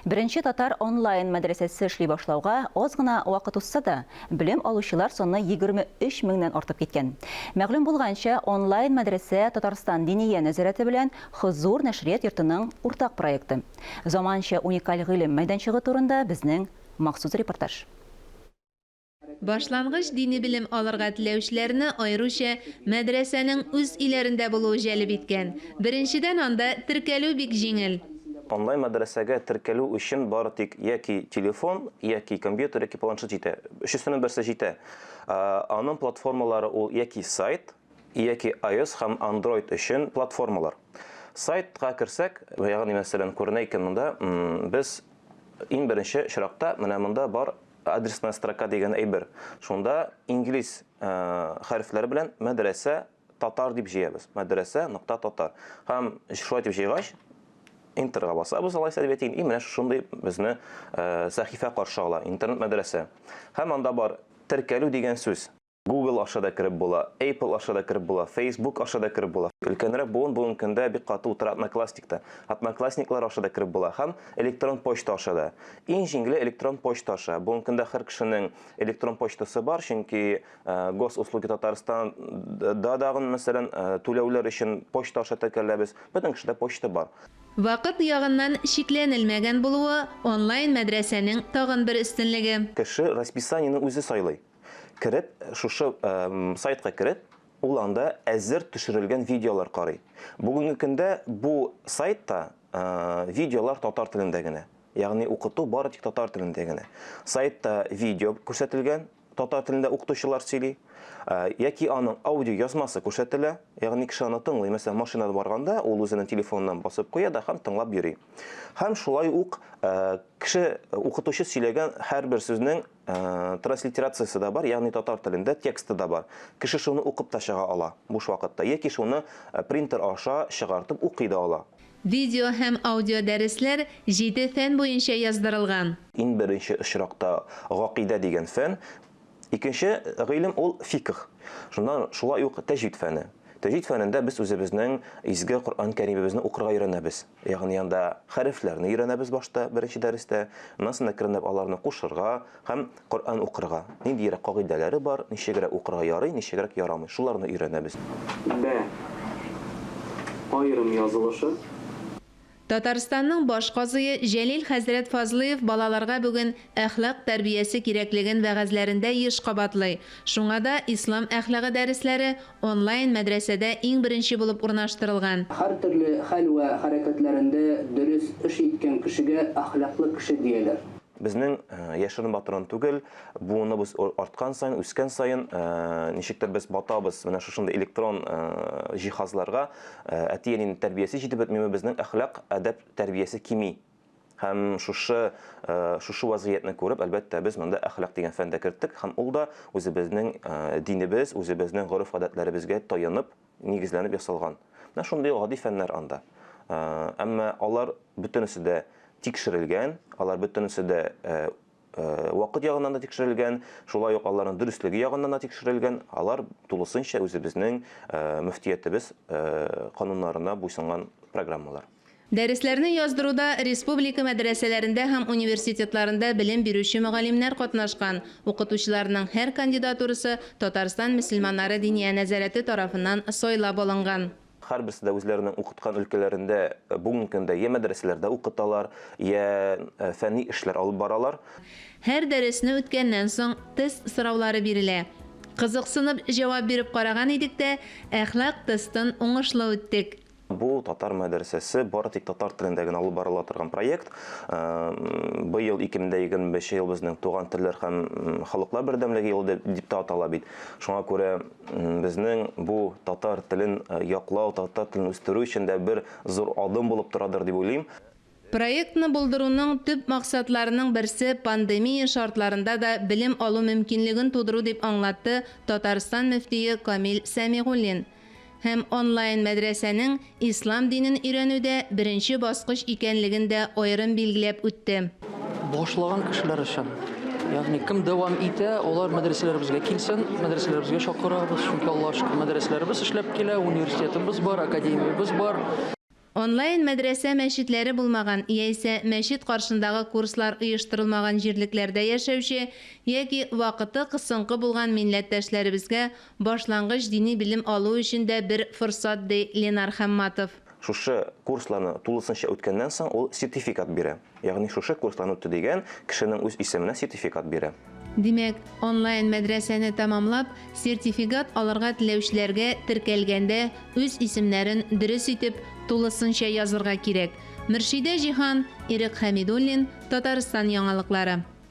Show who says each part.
Speaker 1: Беренче татар онлайн мәдрәсәсе эшли башлауга аз гына вакыт узса да, белем алучылар саны 23 меңнән артып киткән. Мәгълүм булганча, онлайн мәдрәсә Татарстан Диния нәзарәте белән Хозур нәшрият йортының уртак проекты. Заманча уникаль гыйлем мәйданчыгы турында безнең махсус репортаж.
Speaker 2: Башлангыч дини белем алырга теләүчеләрне аеруча мәдрәсәнең үз өйләрендә булуы җәлеп иткән. Беренчедән, анда теркәлү бик җиңел.
Speaker 3: Онлайн мәдрәсәгә теркәлү өчен бары тик яки телефон, яки компьютер, яки планшет җитә. Өчесенең берсе җитә. Аның платформалары ул яки сайт, яки iOS һәм Android өчен платформалар. Сайтка керсәк, ягъни мәсәлән, күренә икән монда, без иң беренче очракта менә монда бар Адресная строка дигән әйбер. Шунда инглиз хәрефләре белән мәдрәсә татар дип җыябыз. Мәдрәсә нокта татар. Һәм шулай дип җыйгач, Интерга басабыз, алайса дип әйтик, и менә шушындый безне сәхифә каршы ала, интернет мәдрәсә. Һәм анда бар теркәлү дигән сүз. Google аша да кереп була, Apple аша да кереп була, Facebook аша да кереп була. Өлкәнрәк буын бүгенге көндә бик каты утыра Одноклассникта. Одноклассниклар аша да кереп була һәм электрон почта аша да. Иң җиңеле электрон почта аша. Бүгенге көндә һәр кешенең электрон почтасы бар, чөнки э, Госуслуги Татарстан да дагын, мәсәлән, э, түләүләр өчен почта аша теркәләбез. Бөтен кешедә почта бар.
Speaker 2: Вакыт ягыннан чикләнелмәгән булуы онлайн мәдрәсәнең тагын бер өстенлеге.
Speaker 3: Кеше расписаниене үзе сайлый. Кереп, шушы сайтка кереп, ул анда әзер төшерелгән видеолар карый. Бүгенге көндә бу сайтта видеолар татар телендә генә. Ягъни укыту бары тик татар телендә генә. Сайтта видео күрсәтелгән, татар телендә укытучылар сөйли, яки аның аудио язмасы күрсәтелә, ягъни кеше аны тыңлый. Мәсәлән, машинада барганда ул үзенең телефоныннан басып куя да һәм тыңлап йөри. Һәм шулай ук кеше укытучы сөйләгән һәрбер сүзнең Транслитерациясе дә бар, ягъни татар телендә тексты да бар. Кеше шуны укып та чыга ала буш вакытта, яки шуны принтер аша чыгартып укый да ала.
Speaker 2: Видео һәм аудиодәресләр җиде фән буенча яздырылган.
Speaker 3: Иң беренче очракта гакыйдә дигән фән, икенче гыйлем ул фикх. Шуннан шулай ук тәҗвид фәне. Тәҗвид фәнендә без үзебезнең изге Коръән Кәримебезне укырга өйрәнәбез. Ягъни анда хәрефләрне өйрәнәбез башта, беренче дәрестә, аннан соң әкренләп аларны кушырга һәм Коръән укырга. Ниндиерәк кагыйдәләре бар, ничегрәк укырга ярый, ничегрәк ярамый, шуларны өйрәнәбез.
Speaker 4: Бә. Аерым язылышы.
Speaker 2: Татарстанның баш казые Җәлил хәзрәт Фазлыев балаларга бүген әхлак тәрбиясе кирәклеген вәгазьләрендә еш кабатлый. Шуңа да ислам әхлагы дәресләре Онлайн мәдрәсәдә иң беренче булып урнаштырылган.
Speaker 4: Һәртөрле хәл вә хәрәкәтләрендә дөрес эш иткән кешегә әхлаклы кеше дияләр.
Speaker 3: Безнең яшерен батырын түгел, буыныбыз арткан саен, үскән саен, ничектер без батабыз менә шушындый электрон җиһазларга. Әти-әнинең тәрбиясе җитеп бетмиме, безнең әхлак, әдәп тәрбиясе кими. Һәм шушы шушы вазгыятьне күреп, әлбәттә, без монда әхлак дигән фән дә керттек һәм ул да үзебезнең динебез, үзебезнең гореф-гадәтләребезгә таянып, нигезләнеп ясалган. Менә шундый гади фәннәр анда. Әмма алар бөтенесе дә тикшерелгән, алар бөтенесе дә вакыт ягыннан да тикшерелгән, шулай ук аларның дөреслеге ягыннан да тикшерелгән, алар тулысынча үзебезнең мөфтиятебез кануннарына буйсынган программалар.
Speaker 2: Дәресләрне яздыруда республика мәдрәсәләрендә һәм университетларында белем бирүче мөгаллимнәр катнашкан. Укытучыларның һәр кандидатурасы Татарстан мөселманнары Диния нәзарәте тарафыннан сайлап алынган.
Speaker 3: Һәрберсе дә үзләренең укыткан өлкәләрендә бүгенге көндә йә мәдрәсәләрдә укыталар, йә фәнни эшләр алып баралар.
Speaker 2: Һәр дәресне үткәннән соң тест сораулары бирелә. Кызыксынып җавап биреп караган идек тә, әхлак тестын уңышлы үттек.
Speaker 3: Бу татар мәдрәсәсе бары тик татар телендә генә алып барыла торган проект. Быел 2025 ел безнең туган телләр һәм халыклар бердәмлеге елы дип тә атала бит. Шуңа күрә безнең бу татар телен яклау, татар телен үстерү өчен дә бер зур адым булып торадыр дип уйлыйм.
Speaker 2: Проектны булдыруның төп максатларының берсе пандемия шартларында да белем алу мөмкинлеген тудыру, дип аңлатты Татарстан мөфтие Камил Сәмигуллин. Һәм онлайн мәдрәсәнең ислам динен өйрәнүдә беренче баскыч икәнлеген дә аерым билгеләп үтте.
Speaker 5: Башлаган кешеләр өчен, ягъни кем дәвам итә, алар мәдрәсәләребезгә килсен, мәдрәсәләребезгә чакырабыз, чөнки Аллага шөкер, мәдрәсәләребез эшләп килә, университетыбыз бар, академиябез бар.
Speaker 2: Онлайн мәдрәсә мәчетләре булмаган яисә мәчет каршындагы курслар оештырылмаган җирлекләрдә яшәүче яки вакыты кысынкы булган милләттәшләребезгә башлангыч дини белем алу өчен дә бер форсат, ди Ленар Хамматов.
Speaker 3: Шушы курсларны тулысынча үткәннән соң ул сертификат бирә. Ягъни шушы курсларны үтте дигән кешенең үз исеменә сертификат бирә.
Speaker 2: Димәк, онлайн мәдрәсәне тәмамлап, сертификат алырга теләүчеләргә теркәлгәндә үз исемнәрен дөрес итеп, тулысынча язырга кирәк. Мөршидә Җиһан, Ирек Хәмидуллин, Татарстан яңалыклары.